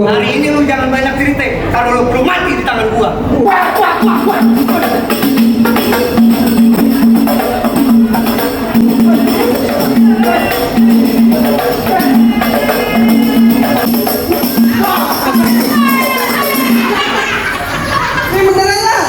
Hari ini lu jangan banyak cerita, kalau lu belum mati di tangan gua. Wah, wah, wah, wah. Ini beneran lah.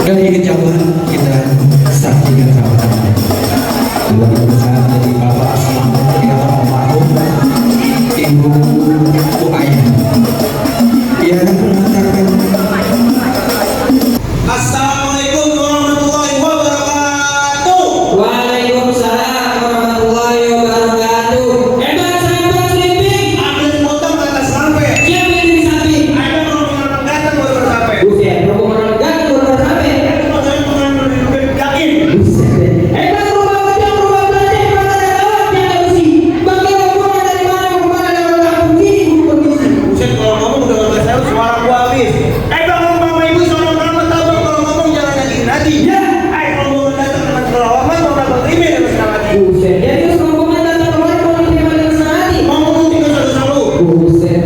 Dari kejauhan kita saksikan sama-sama. Luar biasa dari Bapak Selamat yang almarhum Ibu Uaya. Ia mengatakan, Assalamualaikum warahmatullahi wabarakatuh. Waalaikumsalam warahmatullahi wabarakatuh. Hebat sahabat sleeping. Ambil potong ke atas sampai. Siapa yang di samping? Ada rombongan datang baru sampai. Buset, rombongan gang baru sampai. Hebat rumah gedang, rumah belanja, rumah lewat yang ada besi. Bagi rombongan dari mana ke mana lewat kampung sini permisi. Buset, kalau ngomong udah nggak tahu suara gua habis. Bang Bapak Ibu sono kamu tahu bang kalau ngomong jangan lagi nanti. Ya. Rombongan datang dengan selawat mau dapat email dengan senang hati. Buset, jadi rombongan datang kemarin mau diterima dengan senang hati. Mau ngomong tinggal satu-satu. Buset.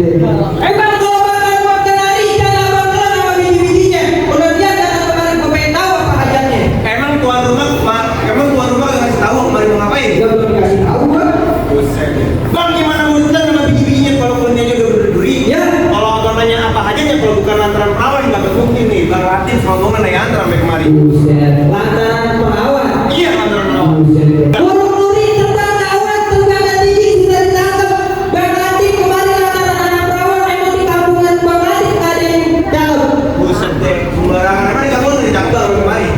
Hebat kalau bakal makan hari jangan bakalan sama biji-bijinya. Udah dia datang kemarin kau pengen tahu apa hajatnya. Emang tuan rumah nggak ngasih tahu kemarin mau ngapain? Dia belum dikasih tahu gua. Buset. Bang gimana urusan sama biji-bijinya kalau kerjanya udah berduri? Ya. Kalau abang nanya apa hajatnya kalau bukan lantaran perawan nggak terbukti nih. Bang Latif rombongan naik antar sampai kemari. Buset. Lantaran perawan. Iya lantaran perawan. Buset. Burung nuri terbang awan tunggangan tinggi sudah ditangkap. Bang Latif kemarin lantaran anak perawan emang di kampungan Bang Latif nggak ada yang cakep. Buset deh, sembarangan emang di kamu udah dicabut baru kemari.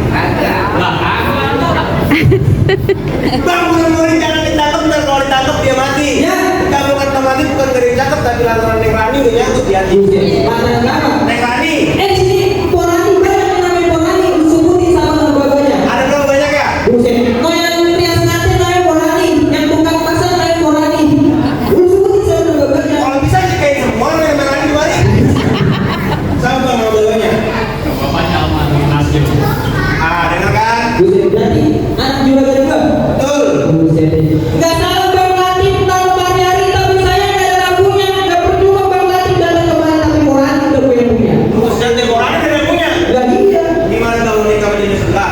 Bang, mudah-mudahan jangan ditangkap, ntar kalau ditangkap dia mati. Ya. Kamu kan mati bukan dari cakep tapi lantaran Neng Rani udah nyangkut di hati. Buset. Lantaran apa? Neng Rani, Di sini Porani banyak yang namanya Porani disebutin sama terbaganya. ada berapa banyak ya? Buset. No yang Trias Nate namanya Porani, yang tukang pasar namanya Porani. Lu sebutin sama terbaganya. Kalau bisa sih kayak semua Neng Rani kemari. Sama bang, nama banyak. Dengar kan? Buset, berarti anak juga dari gua. Betul. Buset. Nggak salah Bang Latif tahu hari-hari tapi saya nggak ada lagunya. Nggak percuma Bang Latif datang kemarin tapi Porani udah punya. Buset deh, orang ada yang punya. Nggak iya. Gimana bang nikah sama jenis sebelah?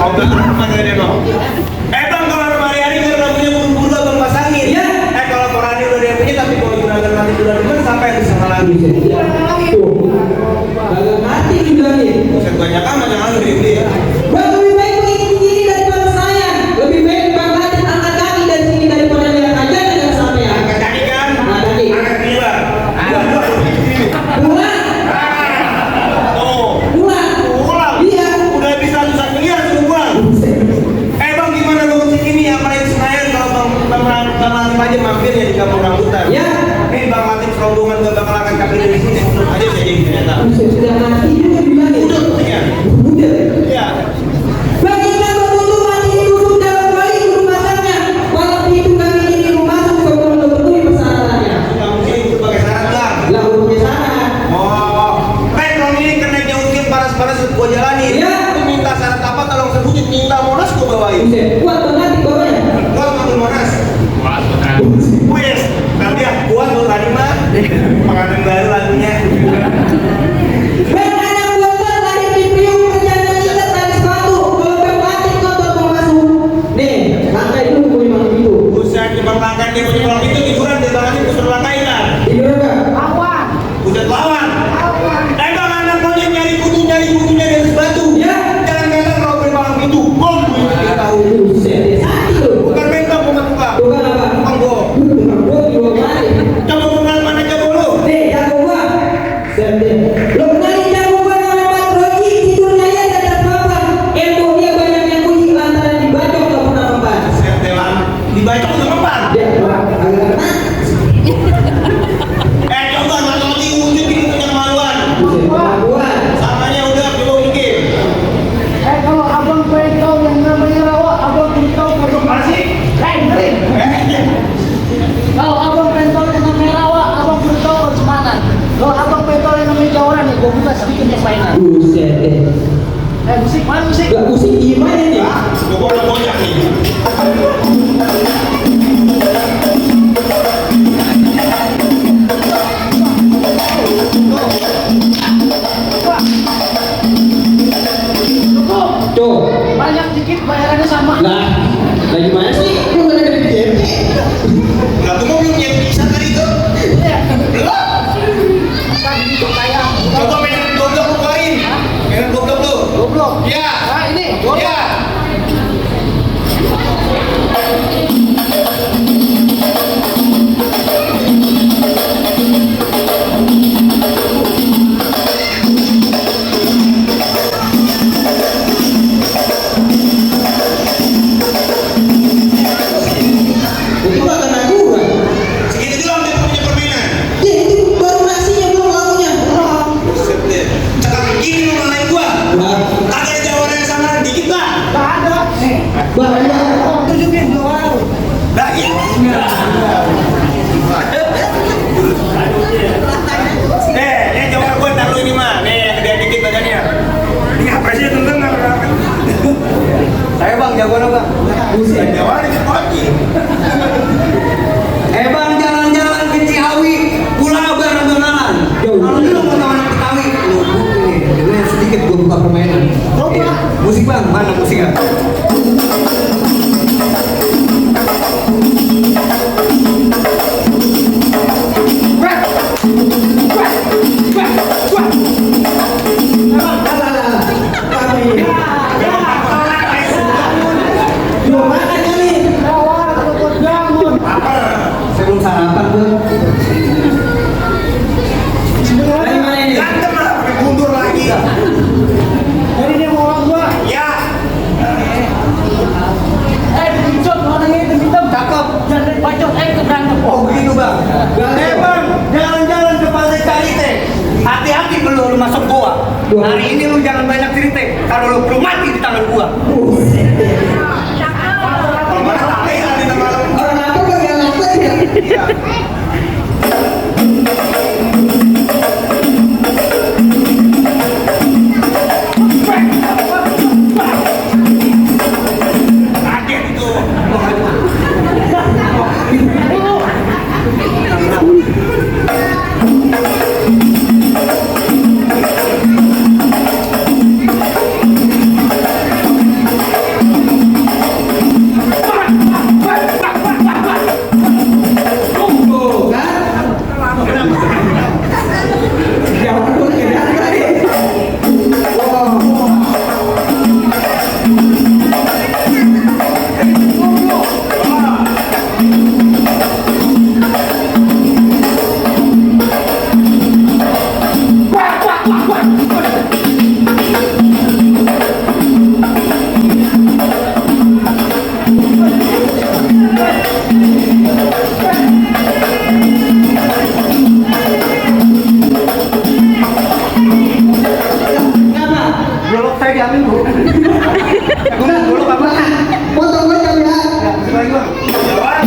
Ogah mana dia bang? Bang kalau hari-hari karena punya buru-buru abang pasangin. Iya. Kalau Porani udah ada yang punya tapi kalau juragan nanti udah demen sampai bisa lagi. Buset. Tuh. Kagak mati juga nih. Buset banyak amat yang lalu beli ya. Bang lebih baik begini begini daripada saya. Lebih baik Bang Latif angkat kaki dari sini daripada lihat aja dengan sampai ya. Angkat kaki kan? Angkat kaki. Angkat gila. Pulang. Oh, Pulang. pulang. Iya. Udah bisa susah miliar suruh pulang. Bang gimana bang musik ini apalagi Senayan kalau bang Latif aja mampir ya di kampung rambutan. Ya. Nih bang Latif rombongan gak bakal angkat kaki dari sini sebelum aja saya jadi ternyata. Buset, sudah mati juga bilangin. Udah, ya. Udah. Iya. Bagi kita betul mati di duduk dalam kali guru masaknya. Walau itu kami ini rumah masuk sebelum terpenuhi persyaratannya. Sudah mungkin itu pakai syarat bang. Lah hukumnya syarat. Oh, kalau ini kenainya mungkin panas-panas gua jalanin. Iya. Lu minta syarat apa tolong sebutin, minta Monas gua bawain. Buset, kuat banget bawahnya. Gua ngambil Monas. Wes, nanti ya kuat lu tadi mah. Pengantin baru lagunya. Bang Dibacok ke depan. Dia agak kena. Coba mati wujud ini punya kemaluan. Kemaluan. Samanya udah belum dikit. Kalau abang pengen tahu yang namanya rawa, abang pengen tahu kagak masih. Dengerin. Kalau abang pengen tahu yang namanya rawa, abang pengen tahu harus mana. Kalau abang pengen tahu yang namanya jawaran nih, gua buka sedikit permainan. Buset. Musik, mana musik? Gak musik gimana nih? Gua bocah nih. Tuh. Banyak dikit bayarannya sama. Lah gimana sih? Lu gak ada di JMP. Lah tuh mobil yang bisa tadi itu. Belum. Tadi itu kayak Coba mainan goblok lu keluarin. Mainan goblok lu. goblok. Ya. Nah ini goblok. Ya. Itu gak kena gua. Segitu doang dia punya permainan. Ya itu baru nasinya belum lauknya. Buset deh. Cakap begini lu ngalahin gua. Lah, Kagak ada jawaban yang sama dikit lah. Gak ada. Nih. banyak. Oh, tunjukin doang. Lah iya. Nih jawaban gua ntar lu ini mah. Nih yang gede dikit badannya. Ini apa sih tentang Saya bang, jagoan bang. Buset, jawaban itu koci. Bang, jalan-jalan ke Ciawi, pulang bareng bengalan. Kalau lu mau tahu anak Betawi, lu ini, dengerin sedikit gua buka permainan. Iya. Musik bang, mana musiknya? Saya belum sarapan bang. Dari mana ini? Gantem lah, pakai mundur lagi. Dari dia mau orang gua. Ya. Dicot orangnya hitam-hitam. Cakep. Jangan bacot, ke berantem. Oh begitu bang. Bang, jalan-jalan ke Pantai Carite. Hati-hati belum lu masuk gua. Hari ini lu jangan banyak cerita. Kalau lu belum mati di tangan gua. Kalau mana tak di tengah malam. Orang aku kagak ngapain ya? Iya. Kaget itu. Tuh kan? Jangan aku kejar lagi. Kenapa? Golok saya diambil bu. Gua mau golok apa? Potong gue jam ya. Lagi bang. Jawaban.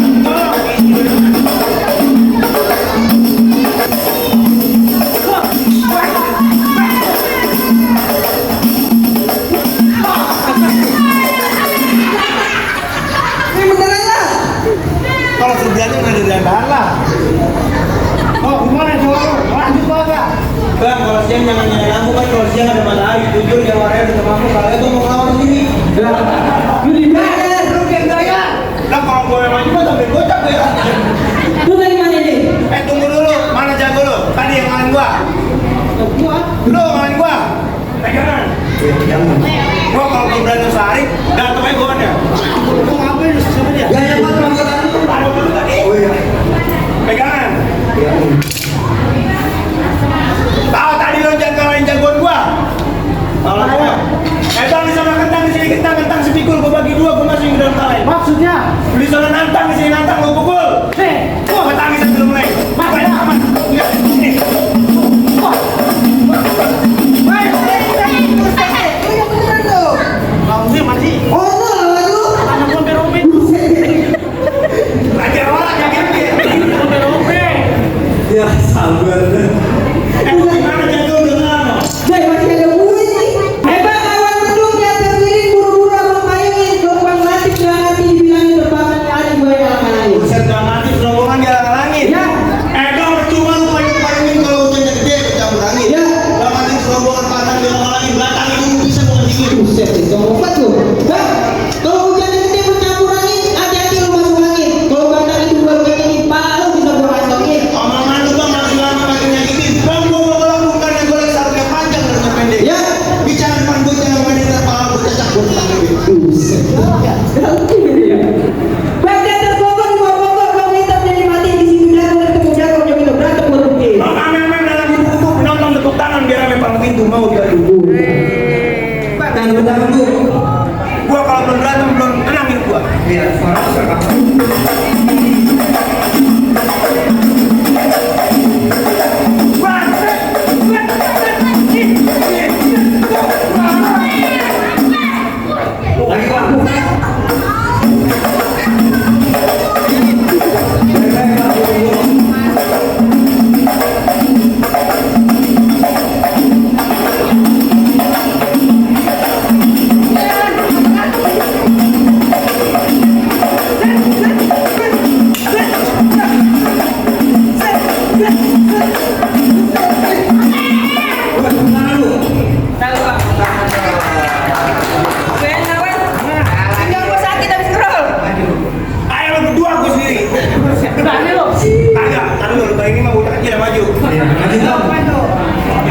Ini beneran lah. Kalau sebenarnya nggak ada dandan lah. Oh gimana jawaban? Lanjut bang. Bang, kalau siang jangan nyalain lampu kan kalau siang ada matahari. Jujur jawabannya udah sama aku. Kalau itu mau ngelawan sini. Lu di mana? Lu kayak gaya. Lah kalau gue yang maju mah sampai gocap ya. Lu dari mana ini? Tunggu dulu. Mana jago lu? Tadi yang ngalahin gua. Gua. Lu ngalahin gua. Pegangan. Gua kalau belum berani sehari, datang aja gua ada. Mau ngapain lu sama dia? Gaya banget rambut lu. Taruh dulu tadi. Oh iya. Pegangan. Tahu tadi lo jangan ngalahin jagoan gua. Malah gua. Bang, di sana kentang, di sini kentang sepikul gua bagi dua, gua masukin ke dalam talai. Maksudnya? Beli sana nantang di sini, nantang lu pukul. Wah, bertangis sebelum mulai. Mas, aman. Ya, ini. Wah. Ya sabar. Gimana jago dengan? Jadi masih ada bunyi. Hebat kawan penduknya tergiring buru-buru abang payungin gelombang latih jangan hati dibilangin berbakat nyari gue yang lain. Buset dramatis rombongan di alang langit. Ya. Dong percuma lu payung-payungin kalau hujannya gede bercampur angin. Ya. Dramatis rombongan pasang di alang langit belakang itu bisa bukan dingin. Buset, ngomong apa tuh? Bang, kalau hujannya gede bercampur angin, hati-hati lu masuk angin. Kalau batang itu baru kecengin, pala lu bisa gua kantongin. Omongan lu bang makin lama makin nyakitin. Bang gua kalau bukan yang golek sarungnya panjang dan pendek. Ya. Bicara depan gua jangan pendek terpala gua cacak gua tangkap. Buset. Baca terpokok di bawah pokok, kalau hitam jadi mati di sini jago dan ketemu jago jadi berantem berhenti. Bang amen dalam buku penonton tepuk tangan biar ame paling pintu mau dia dulu. Tangan tangan bu. Gua kalau belum berantem belum tenangin gua. Biar suara serba. Lagi Bang. Ayo lu berdua gua sendiri. Kagak, taruh dulu ini mah udah kecil maju. Lagi Bang.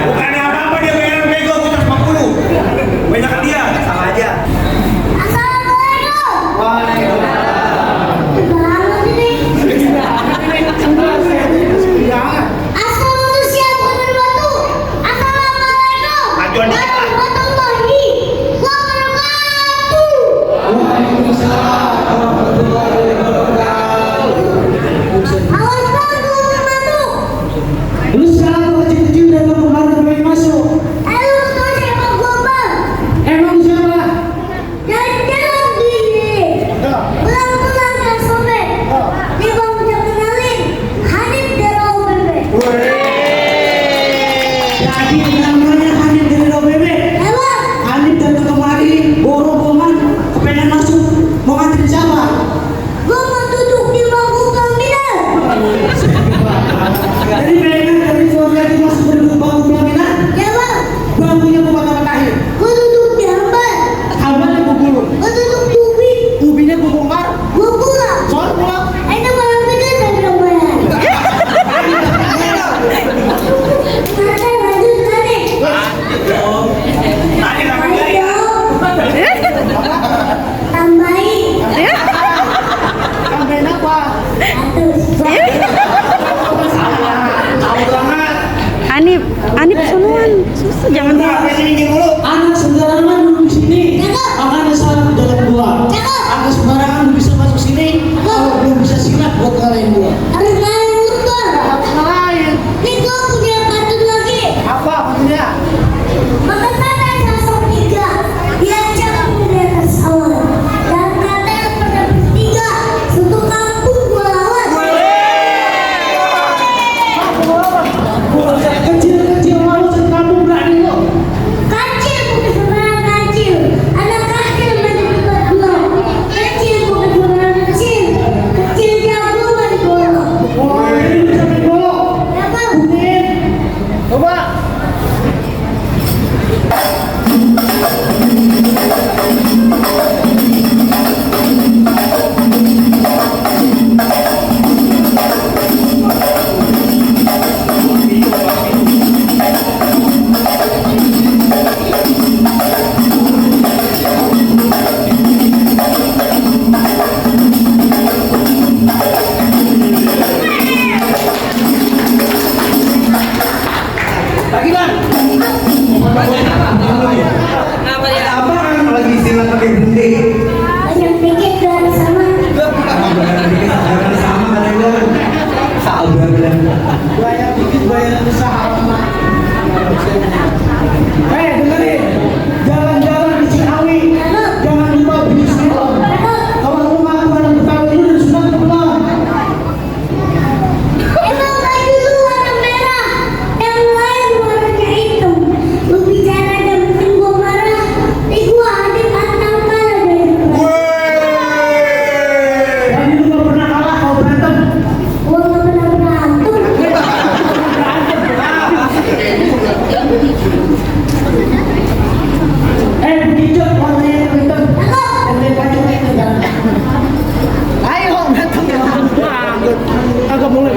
Bukannya apa-apa dia pengen bego gua 140. Banyak dia sama aja. Majuan dikit lah. Lu sekarang kecil-kecil dan kemarin boleh masuk. Emang siapa? Jadi namanya Hanif dari OBB. Hanif dari kemari boro-boran kepengen masuk mau ngantri siapa? Jadi pengen dari keluarga itu masuk dari bangku pelaminan. Bangkunya mau patah-patahin. Kabarnya gue gulung. Ubinya gue bongkar. Soal pulang. Tadi namanya ya. Tambahin apa? Tahu banget. Anip sonoan susah jangan Apa sih minggir dulu? Anak sembarangan duduk di sini. Makanya salah jalan dua. Anak sembarangan lu bisa masuk sini. Kalau belum bisa silat buat kalian dua. Harus lain. Apa maksudnya? Kecil-kecil malu sekampung berani lo. kagak boleh